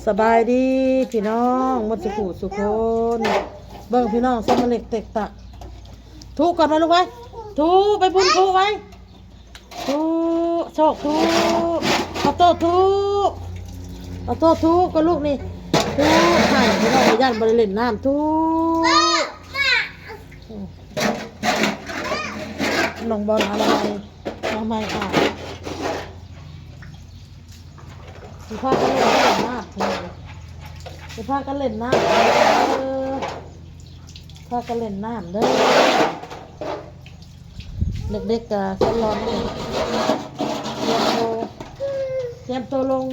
ສະບາຍດີພີ່ນ້ອງໝົດສູ່ຜູ້ສູ່ຄົນ. ເບິ່ງພີ່ນ້ອງ ສະມາເລັກເຕັກຕະ ທຸກ່ອນໄວ້ລູກໄວ້ ທຸໄປບຸນ ທຸໄວ້ ທຸ ໂຊກ ທຸ ອາໂຕ້ ທຸ ອາໂຕ້ ທຸກັບລູກນີ້ ທຸ ໃຫ້ພີ່ນ້ອງ ຢ້ານບໍ່ໄດ້ຫຼິ້ນນ້ຳ ທຸ. ນ້ອງບອນອະໄລ ນ້ອງໄມ້ອາບ ຊິພາກັນຫຼິ້ນນ້ຳ ຊິພາກັນຫຼິ້ນນ້ຳເດີ ພາກັນຫຼິ້ນນ້ຳເດີ. ເດັກໆກະສະຫຼອນເລີຍ ຕຽມໂຕ ຕຽມໂຕລົງ.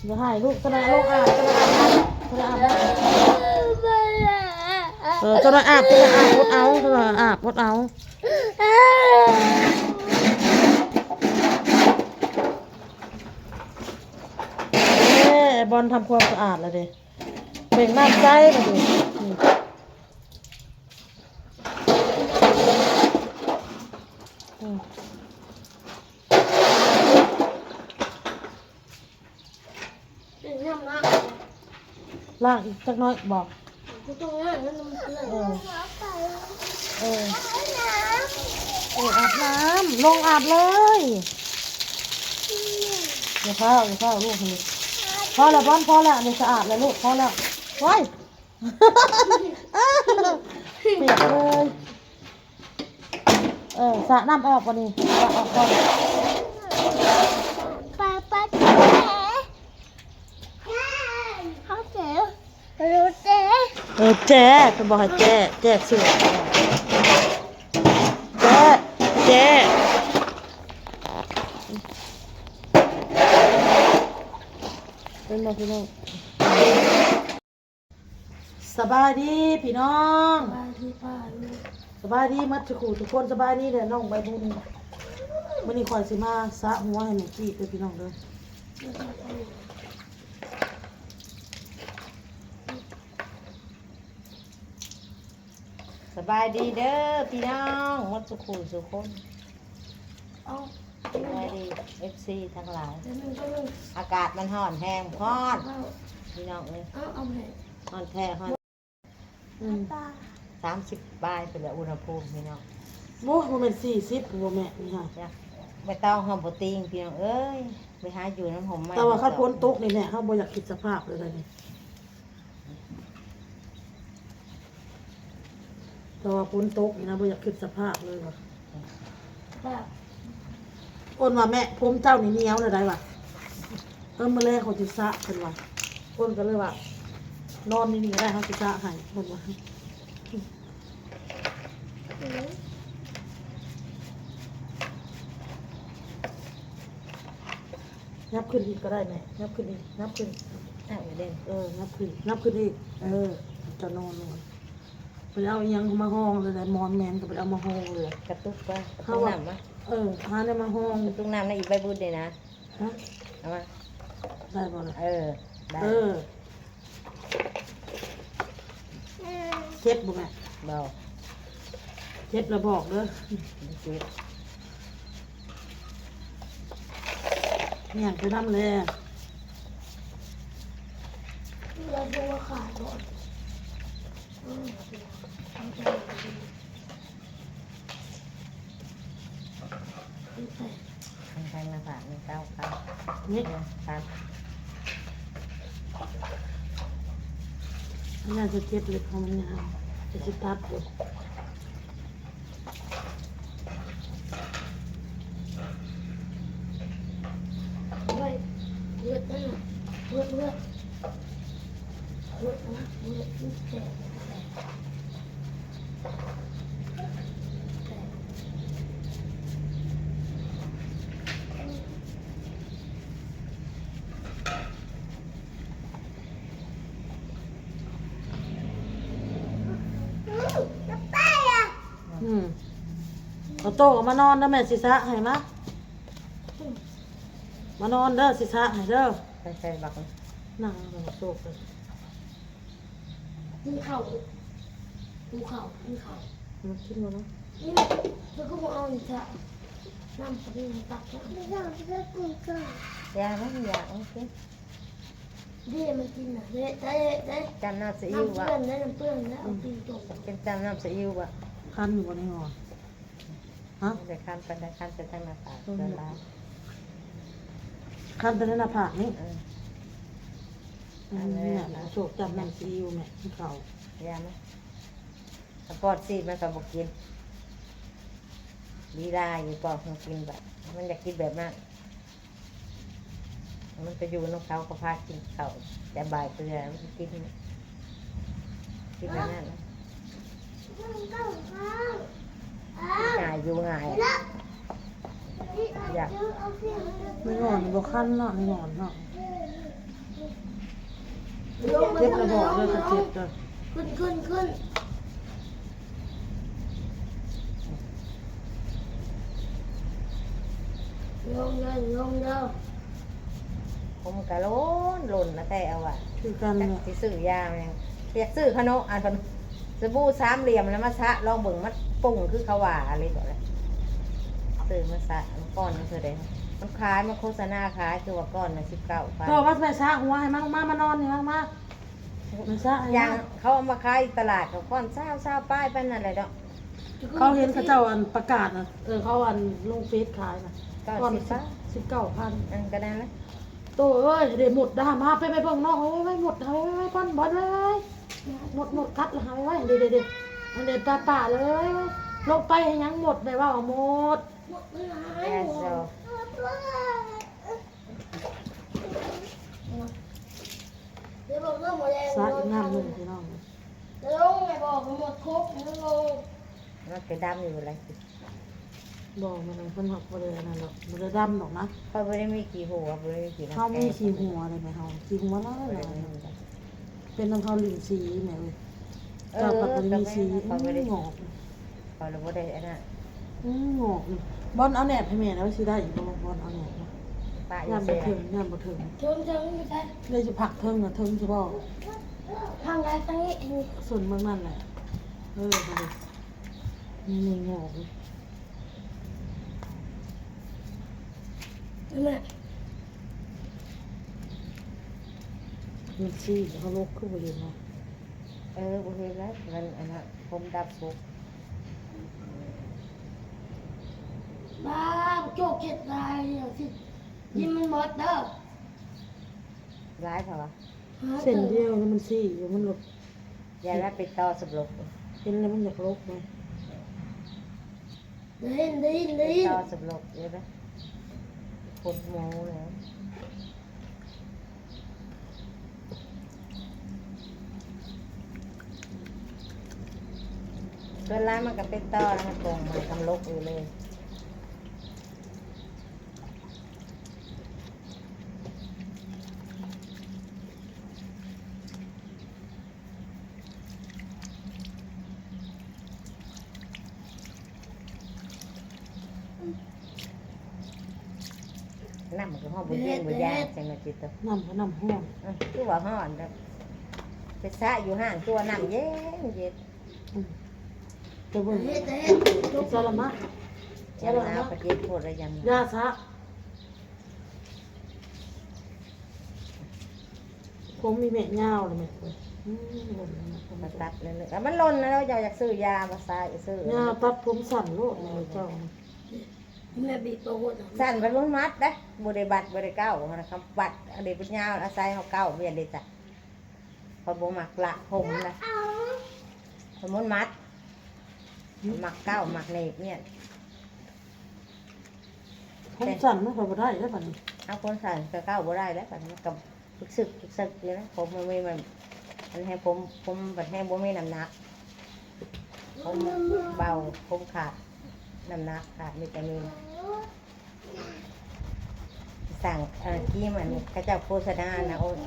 ຢ່າໃຫ້ລູກ ຕົວໃດອາບ ຕົວໃດອາບນ້ຳ ຕົວໃດອາບນ້ຳ ເອີ ຕົວໃດອາບ ຕົວໃດອາບ ອົດເອົາ ຕົວໃດອາບ ອົດເອົາ. ເອີ ບອນທຳຄວາມສະອາດແລ້ວເດ້ ເປັ່ງນ້ຳໃສ່ບາດນີ້. ອືມ ອືມ ເປັນຫຍັງລະ? ລ້າງອີກຈັກໜ້ອຍບໍ? ບໍ່ຕ້ອງລ້າງແລ້ວ ນ້ຳເປື້ອນ. ເອີ ເອີ ອາບນ້ຳ ເອີ ອາບນ້ຳ ລົງອາບເລີຍ. ຢ່າຟ້າວ ຢ່າຟ້າວລູກ ພໍແລ້ວບອນ ພໍແລ້ວ ອັນນີ້ສະອາດແລ້ວລູກ ພໍແລ້ວ. ໂອ້ຍ ປຽກເລີຍ. ເອີ ສະນ້ຳອອກບາດນີ້ ສະອອກກ່ອນ. ປາ ປາ ເຈ ເຮົາເຈ ເຮົາເຈ ເອີ ແຈ້ ເພິ່ນບອກໃຫ້ແຈ້ ແຈ້ຊື່ ແຈ້ ແຈ້ ເປັນບໍ່ພີ່ນ້ອງ? ສະບາຍດີພີ່ນ້ອງ ສະບາຍດີປ້າລຸງ ສະບາຍດີໝົດທຸກຜູ້ທຸກຄົນ ສະບາຍດີເດີນ້ອງໃບບຸນ. ມື້ນີ້ຂ້ອຍຊິມາສະຫົວໃຫ້ແມ່ກີ້ເດີພີ່ນ້ອງເດີ. ສະບາຍດີເດີພີ່ນ້ອງໝົດສູ່ຜູ້ສູ່ຄົນ. ເອົາ ສະບາຍດີເອັຟຊີທັງຫຼາຍ. ອາກາດມັນຮ້ອນແຮງ ຮ້ອນ ເອົາ ພີ່ນ້ອງເອີຍ ເອົາ ເອົາແມ່ ຮ້ອນແທ້ ຮ້ອນ ອືມ ສາມສິບປາຍພຸ້ນແຫຼະອຸນຫະພູມພີ່ນ້ອງ. ໂອ້ ບໍ່ແມ່ນສີ່ສິບພຸ້ນບໍ່ແມ່ນີ້ຫາ ຈ້ະ ໃບຕອງຫອມບໍ່ຕີງພີ່ນ້ອງເອີຍ ໄປຫາຢູ່ນຳຮົ່ມໄມ້. ແຕ່ວ່າຄັນຝົນຕົກນີ້ແມ່ ເຮົາບໍ່ຢາກຄິດສະພາບເລີຍເດນີ້. ແຕ່ວ່າຝົນຕົກນີ້ນະ ບໍ່ຢາກຄິດສະພາບເລີຍວ່າ ແບບ ອ້ນວ່າ ແມ່ ຜົມເຈົ້ານີ້ໜຽວແລ້ວໃດວ່າ ເອີ ມື້ແລງຂ້ອຍຊິສະ ເພິ່ນວ່າ. ອ້ນກໍເລີຍວ່າ ນອນຢູ່ນີ້ກໍໄດ້ ເຮົາຊິສະໃຫ້ ອ້ນວ່າ. ຫຍັບຂຶ້ນອີກກໍໄດ້ແມ່ ຫຍັບຂຶ້ນອີກ ຫຍັບຂຶ້ນ ເອົາໄວ້ເດ້ ເອີ ຫຍັບຂຶ້ນ ຫຍັບຂຶ້ນອີກ ເອີ ຈະນອນ ໄປເອົາອີ່ຫຍັງມາຮອງເລີຍ ໝອນແມ່ນກໍໄປເອົາມາຮອງເລີຍ ກະຕຸກວ່າ ກະຕຸກນ້ຳມາ ເອີ ຫາແນວມາຮອງ ກະຕຸກນ້ຳໃນອີກໃບບຸນນີ້ນະ ຮະ ເອົາມາ ໄດ້ບໍ່ລະ ເອີ ໄດ້ ເອີ. ເຈັບບໍ່ແມ່? ບໍ່ ເຈັບແລ້ວບອກເດີ ບໍ່ເຈັບ ຫຍັງໄປນຳແລ ລະບໍ່ວ່າຂາດບໍ່? ອືມ ມັນແພງ ມັນແພງນະ ບາດໜຶ່ງເກົ້າພັນ ນີ້ ເອີ ຕັດ ມັນໜ້າຈະເຈັບເລັບເຮົາ ມັນຍາວ ຈະຊິຕັດຢູ່ ເວີດ ເວີດ ເວີດ ເວີດ. ອືມ ເອົາໂຕກໍມານອນເດີ ແມ່ຊິສະໃຫ້ ມາ ມານອນເດີ ຊິສະໃຫ້ເດີ ໃສ່ບັກ ນັ່ງເບິ່ງໂຊກເດີ ກິນເຂົ້າ ຫິວເຂົ້າ ກິນເຂົ້າ ອືມ ກິນບໍ່ເນາະ ກິນ ແລ້ວກໍບໍ່ເອົາອີກຊະ ນ້ຳສະເປັນຕັກ ຢ່າມັນຢາກ ໂອເຄ ເດ້ ມັນກິນນະ ເດ້ ໄດ້ ໄດ້ ຈ້ຳນ້ຳຊີອິ້ວ ນ້ຳເປື້ອນ ໄດ້ ນ້ຳເປື້ອນ ແລ້ວເອົາຕີນຕົງ ກິນຈ້ຳນ້ຳຊີອິ້ວບໍ່? ຄັນຢູ່ບໍ່ນີ້ຫວາ? ຮະ? ບໍ່ໄດ້ຄັນປານໃດ ຄັນແຕ່ທາງໜ້າຜາກສ່ວນຫຼາຍ ຄັນແຕ່ໃນໜ້າຜາກນີ້ ເອີ ອັນນີ້ແຫຼະ ໂຊກຈ້ຳນ້ຳຊີອິ້ວແມ່ ເຂົ້າ ຢ່າມາ ຖ້າປ້ອນຊີດມັນກໍບໍ່ກິນ ລີລາຢູ່ ປ້ອນໃຫ້ກິນ ບາດມັນຢາກກິນແບບນັ້ນ ມັນໄປຢູ່ນຳເຂົາ ເຂົາພາກິນເຂົ້າ ແຕ່ບ່າຍເທື່ອມັນກິນ ກິນແບບນັ້ນ ງ່າຍ ຢູ່ງ່າຍ ຢາກ ໃນງອນບໍ່ຄັນເນາະ ໃນງອນເນາະ ເຈັບລະບອກເດີ ຄັນເຈັບເດີ ຂຶ້ນ ຂຶ້ນ ຂຶ້ນ ລົງເດີ ລົງເດີ ຜົມກະຫຼົ່ນໆ ນະແຕ່ວ່າ ຄືກັນ ຈັກຊິຊື້ຢາຫຍັງ ຢາກຊື້ຂະໜົມ ອັນ ສະບູສາມຫຼ່ຽມ ແລ້ວມາສະລອງເບິ່ງ ມັນປຸ້ງຄືເຂົາວ່າອີ່ຫຼີບໍ່ລະ ຊື້ມາສະ ມັນກ້ອນມັນເທົ່າໃດ ມັນຂາຍ ມັນໂຄສະນາຂາຍ ຄືວ່າກ້ອນລະສິບເກົ້າພັນ ໂຕມາແມ່ສະຫົວໃຫ້ມັນ ມາ ມານອນນີ້ ມາ ມາ ມັນຊະ ຢ່າງເຂົາເອົາມາຂາຍຕະຫຼາດ ເຂົາກ້ອນຊາວ ຊາວປາຍປານນັ້ນແຫຼະເນາະ ເຂົາເຫັນເຂົາເຈົ້າອັນປະກາດນະ ເອີ ເຂົາອັນລົງເຟສຂາຍນະ ກ້ອນສິບ ສິບເກົ້າພັນ ອັນກໍນັ້ນແຫຼະ ໂຕເອີຍ ເດ້ໝົດດາ ມາ ໄປ ໄປເບິ່ງນອກ ໄປ ໄປ ໝົດ ໄປ ໄປ ໄປ ບ່ອນ ບ່ອນ ໄປ ໄປ ໝົດ ໝົດ ກັດລະ ຫາໄປ ໄປ ເດ້ ເດ້ ເດ້ ອັນເດ້ ປາ ປາເລີຍ ລົງໄປເຮັດຫຍັງໝົດ ໄດ້ເວົ້າໝົດ ໝົດ ສະອີກນ້ຳໜຶ່ງພີ່ນ້ອງ ແລ້ວລົງໄດ້ບໍ່ ໝົດຄົກ ມັນລົງ ມັນກໍດຳຢູ່ແຫຼະ ບໍ່ ມັນ ມັນຮັກບໍ່ໄດ້ອັນນັ້ນດອກ ບໍ່ໄດ້ດຳດອກນະ ຂ້ອຍບໍ່ໄດ້ມີຂີ້ຫົວ ບໍ່ໄດ້ມີຂີ້ ເຮົາມີຂີ້ຫົວໄດ້ແມ່ເຮົາ ຂີ້ຫົວຫຼາຍໆ ເປັນນຳເຮົາຫຼິ້ນສີແມ່ເອີຍ ເຈົ້າພັດບໍ່ໄດ້ມີສີ ເອີ ຂ້ອຍບໍ່ໄດ້ ງອກ ຂ້ອຍລະບໍ່ໄດ້ອັນນັ້ນ ອືມ ງອກ ບ່ອນເອົາແໜບໃຫ້ແມ່ນະ ຊິໄດ້ຢູ່ບໍ່ ບ່ອນເອົາແໜບນະ ຢ້ານບໍ່ເຖິງ ຢ້ານບໍ່ເຖິງ ເຖິງ ເຖິງຢູ່ໃສ ໄດ້ຊິພັກເທິງນະ ເທິງຊິບໍ່ ທາງໃດ ທາງນີ້ ສົ້ນເບິ່ງນັ້ນແຫຼະ ເອີ ນັ້ນແຫຼະ ນີ້ງອກ ແມ່ ມັນຊີ້ເຮົາລົກຄືບໍ່ເຫັນວະ ເອີ ບໍ່ເຫັນແລ້ວ ມັນອັນນັ້ນ ຜົມດຳປົກ ບ້າ ໂຈກເຈັດລາຍ ຊິກິນມັນໝົດເດີ ຫຼາຍເທົ່າວະ ເສັ້ນດຽວນີ້ມັນຊີ້ຢູ່ ມັນລົກ ຢ່າລະໄປຕໍ່ສະຫຼົບ ເຫັນແລ້ວມັນຢາກລົກເລີຍ ໄດ້ຍິນ ໄດ້ຍິນ ໄດ້ຍິນ ຕໍ່ສະຫຼົບເລີຍນະ ຄົນໂມແລ້ວ ສ່ວນຫຼາຍມັນກໍເປັນຕໍ່ນະ ກົງມັນກຳລົກຢູ່ເລີຍ. ນ້ຳມັນກໍຮ້ອນບໍ່ເຢັນບໍ່ຢາກ ຈັ່ງນັ້ນຕິໂຕ ນ້ຳກໍນ້ຳຮ້ອນ ອື ຄືວ່າຮ້ອນແລ້ວ ໄປສະຢູ່ຫ້າງຕົວະ ນ້ຳເຢັນເຢັນ ອື ໄປເບິ່ງ ເຮັດ ເຮັດ ຈະລະມະ ຈະລະມະ ຢາສະ ຜົມມີແມ່ຍາວລະແມ່ເອີຍ ອື ມາຕັດເລີຍ ແລ້ວມັນຫຼົ່ນແລ້ວ ເຈົ້າຢາກຊື້ຢາມາໃສ່ ຊື້ ຍາຕັດຜົມສັ້ນໂລດແມ່ເຈົ້າ ແມ່ບີບໂຕໂຫດ ສັ້ນໄປບໍ່ມັດເດ້ ບໍ່ໄດ້ບັດບໍ່ໄດ້ເກົ້າຫັ້ນນະ ຄຳບັດອັນນີ້ເປັນຍາວ ອາໄສເຮົາເກົ້າວຽນເດ້ຈ້ະ ຂ້ອຍບໍ່ມັກລະຜົມນະ ສົມມຸດມັດ ມັກເກົ້າວ ມັກເໜບວຽນ ຜົມສັ້ນມັນກໍບໍ່ໄດ້ແລ້ວບັດນີ້ ເອົາຜົມສັ້ນກໍເກົ້າວບໍ່ໄດ້ແລ້ວບັດນີ້ ມັນກໍ ຝຶກຊຶກ ຝຶກຊຶກຢູ່ນະ ຜົມມັນມີ ມັນ ມັນແຮງ ຜົມ ຜົມມັນແຮງບໍ່ມີນ້ຳໜັກ ຜົມເບົາ ຜົມຂາດນ້ຳໜັກ ຂາດວິຕາມິນ ສ້າງ ເອີ ຄຣີມອັນເຂົາເຈົ້າໂຄສະນານະ ໂອ້ຍ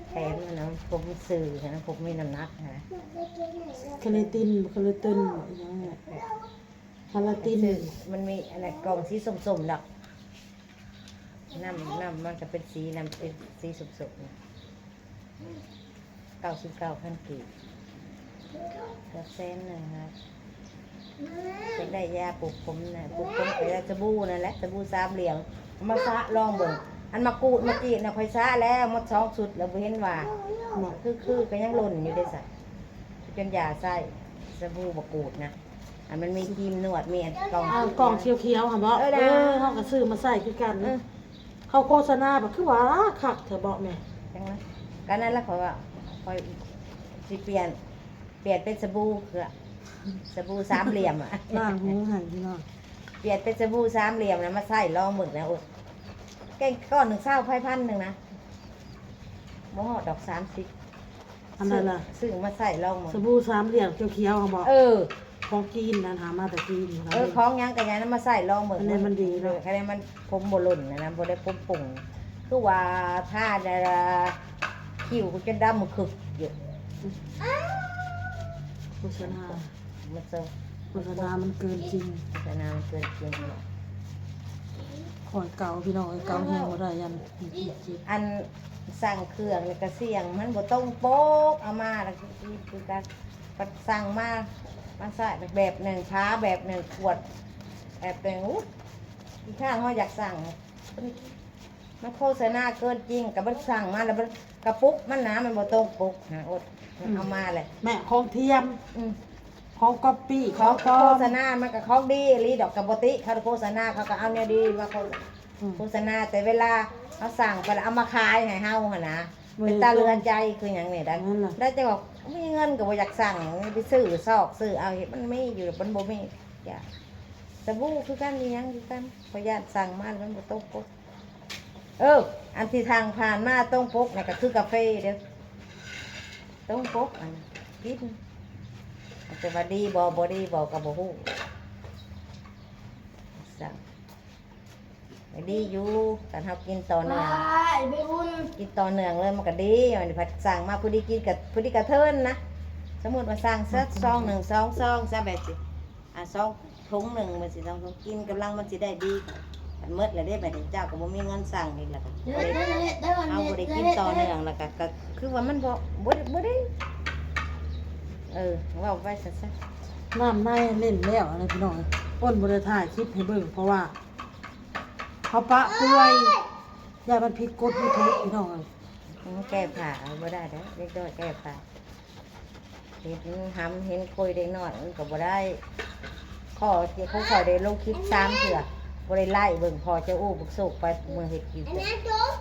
ແຖມນະ ຜົມຊື່ນະ ຜົມມີນ້ຳໜັກນະ ເຄເລຕິນ ເຄເລຕິນ ອີຫຍັງນີ້ ຄາລາຕິນ ມັນມີອັນນັ້ນ ກ່ອງສີສົ້ມໆດອກ ນ້ຳ ນ້ຳມັນກໍເປັນສີ ນ້ຳເປັນສີສົ້ມໆ ເກົ້າສິບເກົ້າພັນກີບ ເກືອບແສນໜຶ່ງນະ ຢາກໄດ້ຢາປຸບຜົມນະ ປຸບຜົມກໍຢາສະບູນັ້ນແຫຼະ ສະບູສາມຫຼ່ຽມ ເອົາມາສະລອງເບິ່ງ. ອັນມາກູດມາຈີດນະ ຂ້ອຍສະແລ້ວໝົດສອງຊຸດແລ້ວ ບໍ່ເຫັນວ່າ ຄື ຄືກໍຍັງຫຼົ່ນຢູ່ເດ້ຊະ ຈົນຢາໃຊ້ສະບູມາກູດນະ. ອັນມັນມີຄຣີມນວດ ມີອັນກ່ອງ ເອີ ກ່ອງຂຽວໆຫັ້ນບໍ? ເອີ ເອີ ເຮົາກໍຊື້ມາໃຊ້ຄືກັນ. ເອີ ເຂົາໂຄສະນາບາດຄືວ່າຄັກແທ້ເບາະແມ່? ຈັ່ງນັ້ນ ກໍນັ້ນລະ ຂ້ອຍວ່າຂ້ອຍຊິປ່ຽນ ປ່ຽນເປັນສະບູເຄືອ ສະບູສາມຫຼ່ຽມອະ ລ້າງຫູໃຫ້ພີ່ນ້ອງ ປ່ຽນເປັນສະບູສາມຫຼ່ຽມນະ ມາໃຊ້ລອງເບິ່ງນະ. ໂອ້ຍ ແກ່ງກ້ອນໜຶ່ງ ຊາວໄພພັນໜຶ່ງນະ ບໍ່ຮອດດອກສາມສິບ. ອັນນັ້ນລະ ຊື້ ຊື້ມາໃຊ້ລອງເບິ່ງ ສະບູສາມຫຼ່ຽມຂຽວໆຫັ້ນບໍ? ເອີ ຂອງຈີນນັ້ນ ຫາມາແຕ່ຈີນ. ເອີ ຂອງຫຍັງກໍຢ່ານຳມາໃຊ້ລອງເບິ່ງ ອັນນີ້ມັນດີເນາະ ຄັນມັນຜົມບໍ່ຫຼົ່ນນະ ບໍ່ໄດ້ຜົມປຸ້ງ ຄືວ່າທາແລ້ວຄິ້ວກໍຈົນດຳຄຶກຢູ່. ໂຄສະນາ ມັນເຊີ ໂຄສະນາມັນເກີນຈິງ ໂຄສະນາມັນເກີນຈິງ. ຂ້ອຍເກົາພີ່ນ້ອງເອີຍ ເກົາແຮງບໍ່ໄດ້ ຢ້ານ ອັນສັ່ງເຄື່ອງນີ້ກໍສ່ຽງ ມັນບໍ່ຕົງປົກ ເອົາມາແລ້ວຄື ຄືກັນ ພັດສັ່ງມາ ມາໃຊ້ແບບໜຶ່ງ ພາແບບໜຶ່ງ ຂວດແບບໜຶ່ງ. ໂອ້ຍ ອີກຄັ້ງເຮົາຢາກສັ່ງ ມັນໂຄສະນາເກີນຈິງ ກໍມັນສັ່ງມາແລ້ວມັນ ກະປຸກມັນນະ ມັນບໍ່ຕົງປົກນະ. ໂອດ ອືມ ເອົາມາແຫຼະ ແມ່ ຂອງທຽມ ອືມ ຂອງກັອບປີ້ ຂອງປອມ ໂຄສະນາມັນກໍຂອງດີອີ່ຫຼີດອກ ກໍບໍ່ຕິເຂົາ ໂຄສະນາເຂົາກໍເອົາແນວດີມາໂຄ ອືມ ໂຄສະນາ ແຕ່ເວລາເຮົາສັ່ງໄປແລ້ວເອົາມາຂາຍໃຫ້ເຮົາຫັ້ນນະ ເປັນຕາເຫຼືອໃຈຄືຫຍັງນີ້ໄດ໋. ໄດ້ແຕ່ວ່າມີເງິນກໍບໍ່ຢາກສັ່ງ ໄປຊື້ຊອກຊື້ເອົາ ເຮັດມັນມີຢູ່ ມັນບໍ່ມີ. ຢາ ສະບູຄືກັນ ອີ່ຫຍັງຄືກັນ ຂ້ອຍຢ້ານສັ່ງມາແລ້ວມັນບໍ່ຕົງປົກ. ເອີ ອັນທີ່ທາງຜ່ານມາຕົງປົກນະ ກໍຄືກາເຟເດີ້ ຕົງປົກອັນກິນ ແຕ່ວ່າດີບໍ່ ບໍ່ດີບໍ່ກໍບໍ່ຮູ້. ສັ່ງ ດີຢູ່ ຄັນເຮົາກິນຕໍ່ເນື່ອງ ກິນຕໍ່ເນື່ອງເລີຍມັນກໍດີ. ອັນນີ້ພັດສັ່ງມາ ຜູ້ດີກິນກໍ ຜູ້ດີກະເທີນນະ. ສົມມຸດວ່າສັ່ງສັກຊອງໜຶ່ງ ສອງຊອງຊະ ແບບຊິ ອ່າ ສອງຖົງໜຶ່ງ ແບບຊິ ສອງຖົງ ກິນກຳລັງມັນຊິໄດ້ດີ. ຄັນໝົດແລ້ວເດ້ ບາດນີ້ເຈົ້າກໍບໍ່ມີເງິນສັ່ງອີກແລ້ວ ກໍເຮົາບໍ່ໄດ້ກິນຕໍ່ເນື່ອງ ແລ້ວກໍ ກໍຄືວ່າມັນບໍ່ ບໍ່ ບໍ່ໄດ້ ເອີ ເວົ້າໄປຊັ້ນຊະ. ນ້ຳໃນເຫຼັ້ນແລ້ວນະພີ່ນ້ອງເອີຍ ອົນບໍ່ໄດ້ຖ່າຍຄລິບໃຫ້ເບິ່ງ ເພາະວ່າ ເຮົາປະເປື່ອຍ ຢ້ານມັນຜິດກົດຢູທູບພີ່ນ້ອງເອີຍ. ອືມ ແກ້ຜ້າເອົາບໍ່ໄດ້ດອກ ເດັກນ້ອຍແກ້ຜ້າ ເຫັນຫຳເຫັນໂຄຍເດັກນ້ອຍມັນກໍບໍ່ໄດ້. ຂໍ ຂໍຂ້ອຍໄດ້ລົງຄລິບສາມເທື່ອ ບໍ່ໄດ້ໄລ່ເບິ່ງພໍ່ເຈົ້າອູ້ບັກໂຊກໄປເມືອເຮັດກິນ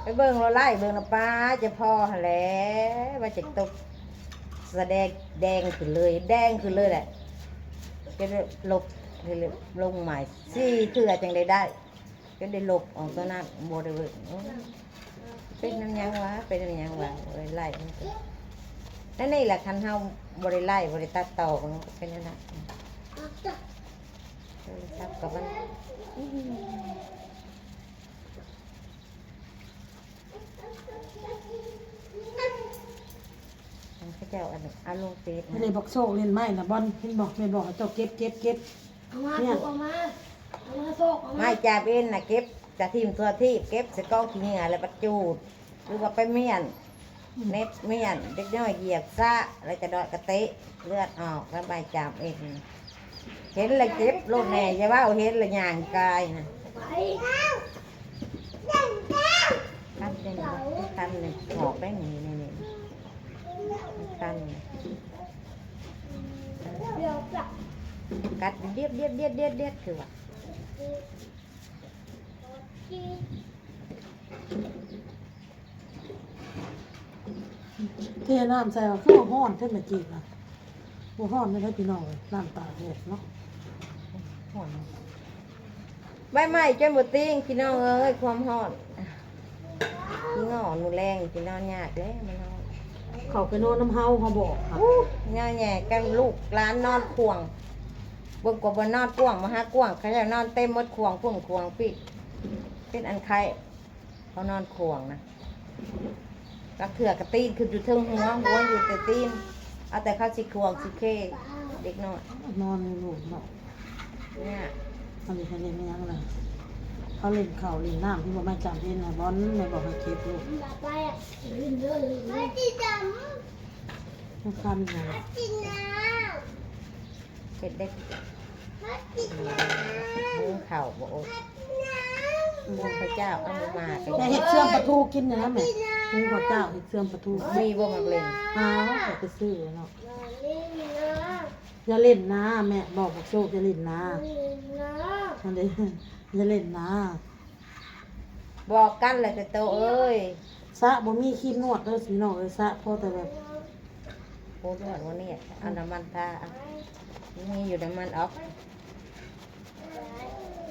ໄປເບິ່ງແລ້ວໄລ່ເບິ່ງນຳປ້າເຈົ້າພໍ່ຫັ້ນແຫຼະ ວ່າຈະຕົກສະແດງແດງຂຶ້ນເລີຍ ແດງຂຶ້ນເລີຍແຫຼະ ຈົນລົບ ລົງໃໝ່ສີ່ເທື່ອຈັ່ງໄດ້ໄດ້. ຈົນໄດ້ລົບອອກຕົວນັ້ນ ບໍ່ໄດ້ເບິ່ງ. ໂອ້ຍ ເປັນນຳຫຍັງວະ ເປັນນຳຫຍັງວະ ເອີຍ ໄລ່ມັນໄປ. ແນວນີ້ແຫຼະ ຄັນເຮົາບໍ່ໄດ້ໄລ່ ບໍ່ໄດ້ຕັດຕໍ່ ມັນກໍເປັນແນວນັ້ນ. ໂທລະສັບກັບມັນ ອືມ ເຂົາເຈົ້າອັນ ເອົາລົງເຟສນະ. ນີ້ບັກໂຊກຫຼິ້ນໄມ້ນະ ບອນ ເຫັນບໍ່ ແມ່ນບໍ່ ເຂົາເຈົ້າເກັບ ເກັບ ເກັບ ເອົາມາ ເອົາມາ ເອົາມາໂຊກ ເອົາມາ ໄມ້ຈາບເອັນນະ ເກັບຈະຖິ້ມທົ່ວທີບ ເກັບໃສ່ກອງຂີ້ເຫຍື້ອແລ້ວບັດຈູດ ຫຼືວ່າໄປມ້ຽນ ອືມ ເນັບມ້ຽນ ເດັກນ້ອຍຢຽບຊະ ແລ້ວຈະດອດກະເຕະເລືອດອອກ ແລ້ວໄມ້ຈາບເອັນ ເຫັນແລ້ວເຈັບໂລດແມ່ ຢ່າເວົ້າ ເຫັນແລ້ວຍ່າງກາຍນະ. ຄັນເປັນ ຄັນນີ້ອອກໄດ້ນີ້ ນີ້ ນີ້ ຄັນນີ້ ກັດດຽດ ດຽດ ດຽດ ດຽດ ດຽດ ຄືວ່າ ເທນ້ຳໃສ່ວ່າຄືວ່າຮ້ອນແທ້ແມ່ຈີນນະ. ບໍ່ຮ້ອນແທ້ພີ່ນ້ອງເອີຍ ນ້ຳຕາກແດດເນາະ ຮ້ອນ. ໃບໄມ້ຈົນບໍ່ຕີງ ພີ່ນ້ອງເອີຍ ຄວາມຮ້ອນ. ຊິງໍມື້ແລງຊິນອນຍາກແລ້ວ ມັນຮ້ອນ. ເຂົາໄປນອນນຳເຮົາ ເຮົາບອກ ອູ້ ຍາແຍ່ກັນ ລູກຫຼານນອນຂວ້າງ ເບິ່ງກວ່າບໍ່ນອນກວ້າງ ມາຫາກວ້າງ ເຂົາເຈົ້ານອນເຕັມໝົດ ຂວ້າງພຸ້ນຂວ້າງພີ້ ເປັນອັນໄຂ້. ເຂົານອນຂວ້າງນະ ລາງເທື່ອກໍຕີນຂຶ້ນຢູ່ເທິງຫົວ ຫົວຢູ່ແຕ່ຕີນ ເອົາແຕ່ເຂົາຊິຂວ້າງຊິເຄ ເດັກນ້ອຍ ນອນຢູ່ລູກເນາະ. ເນຍ ອັນນີ້ເຂົາເຮັດຫຍັງລະ ເຂົາຫຼິ້ນເຂົ້າຫຼິ້ນນ້ຳ ທີ່ບໍ່ມາຈຳເຫັນໃຫ້ບອນ ແມ່ບອກໃຫ້ເກັບລູກ ມັນຄັນນະ ເຮັດເດັກ. หุงข้าวบ่ โอ๊ย หุงข้าวเจ้า เอามาม่าไป แม่เฮ็ดเชื่อมปลาทูกินนี่นะแม่ หุงข้าวเจ้า เฮ็ดเชื่อมปลาทู มีบ่หมากเล่น อ้าว ไปซื้อเนาะ อย่าเล่นนะ แม่บอกบักโชคอย่าเล่นนะ อย่าเล่น อย่าเล่นนะ บอกกันแหละแต่โตเอ้ย สระบ่มีครีมนวดเด้อพี่น้องเอ้ย สระพอแต่แบบ โอ้ย นวดวันนี้ เอาน้ำมันทา เอา มีอยู่น้ำมันออก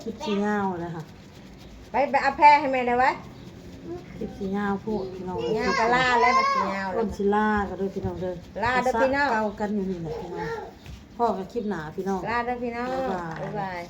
คลิปสิยาวแล้วค่ะ ไป ไปเอาแพรให้แม่หน่อยไว้ คลิปสิยาวโพดพี่น้อง ยาวกะลาแล้ว มันสิยาวแล้ว อ้นสิลากันเด้อพี่น้องเด้อ ลาเด้อพี่น้อง สระเก่ากันอยู่นี่แหละพี่น้อง พ้อกันคลิปหน้าพี่น้อง ลาเด้อพี่น้อง บ๊ายบาย บ๊ายบาย